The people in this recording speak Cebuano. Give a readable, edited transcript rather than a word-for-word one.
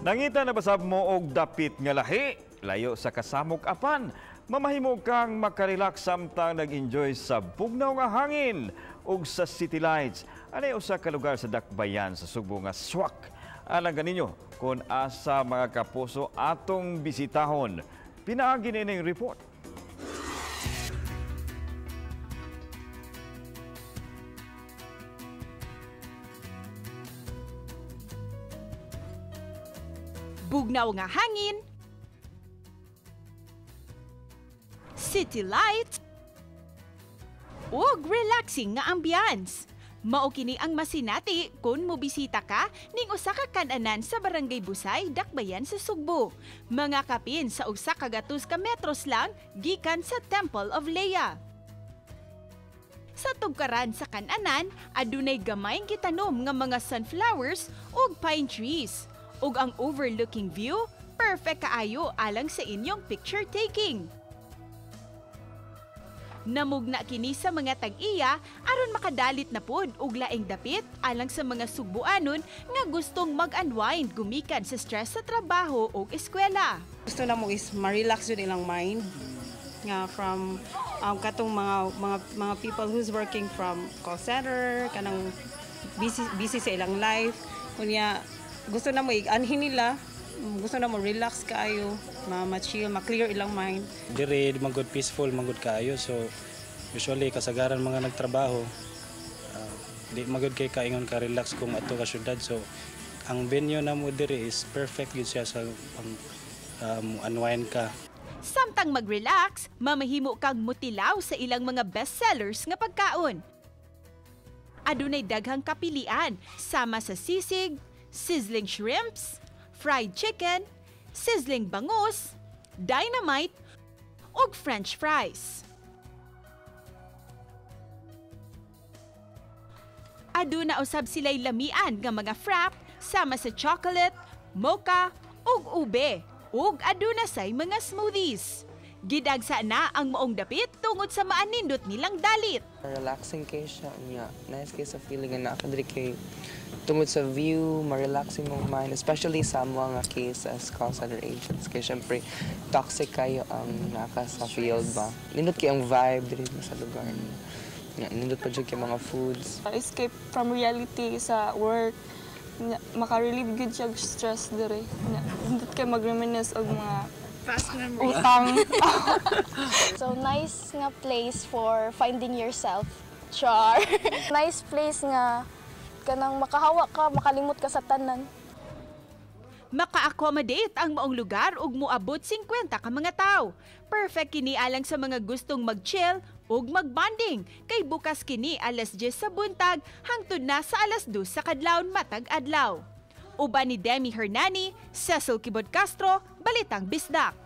Nangita na basab mo og dapit nga lahi, layo sa kasamok apan, mamahimo kang makarelax samtang nag-enjoy sa bugnaw nga hangin ug sa city lights. Anay usa ka lugar sa Dakbayan sa Sugbo nga swak alang kaninyo kung asa, mga kapuso, atong bisitahon. Pinaagi nining report. Bugnaw nga hangin, city lights, ug relaxing nga ambience. Mao kini ang masinati kung mobisita ka ning usa ka kan-anan sa Barangay Busay, Dakbayan sa Sugbo. Mga kapin sa 100 ka metros lang gikan sa Temple of Leah. Sa tugkaran sa kan-anan, adunay gamay gitanom nga mga sunflowers ug pine trees. Ug ang overlooking view, perfect kaayo alang sa inyong picture taking. Namugna kini sa mga tag-iya aron makadalit na pod og laing dapit alang sa mga Sugbuanon nga gustong mag-unwind gumikan sa stress sa trabaho o eskwela. Gusto na mo is ma-relax yun ilang mind nga from katong mga people who's working from call center, kanang busy busy sa ilang life. Kunya gusto na mo i-anhin nila, gusto na mo relax kaayo, ma-chill, ma-clear ilang mind. Diri magud peaceful magud kaayo, so usually kasagaran mga nagtrabaho, di magud kay kaingon ka relax kung ato ka syudad, so ang venue namo diri is perfect gyud siya sa pang unwind ka. Samtang mag-relax, mamahimo kang mutilaw sa ilang mga bestsellers nga pagkaon. Adunay daghang kapilian sama sa sisig, sizzling shrimps, fried chicken, sizzling bangus, dynamite, ug french fries. Aduna usab sila'y lamian nga mga frap sama sa chocolate, mocha, ug ube, ug aduna say mga smoothies. Gidagsa na ang maong dapit tungod sa maanindot nilang dalit. Relaxing kay siya niya. Nice kay sa feeling nga naa diri kay tungod sa view, ma-relaxing mong mind, especially sa mga case as call center agents. Kay syempre, toxic kayo ang naka sa field ba. Nindot kay ang vibe diri sa lugar. Nga, nindot pa jud kay mga foods. Escape from reality sa work. Maka-relieve gud siya stress diri. Nindot kay mag-reminisce og mga past memories. Utang. So nice nga place for finding yourself. Char. Nice place nga kanang makahawa ka, makalimot ka sa tanan. Maka-accommodate ang maong lugar ug moabot 50 ka mga tawo. Perfect kini alang sa mga gustong mag-chill ug mag-bonding kay bukas kini alas 10 sa buntag hangtod na sa alas 2 sa kadlawon matag adlaw. Uban ni Demi Hernani, Cecil Kibod Castro, Balitang Bisdak.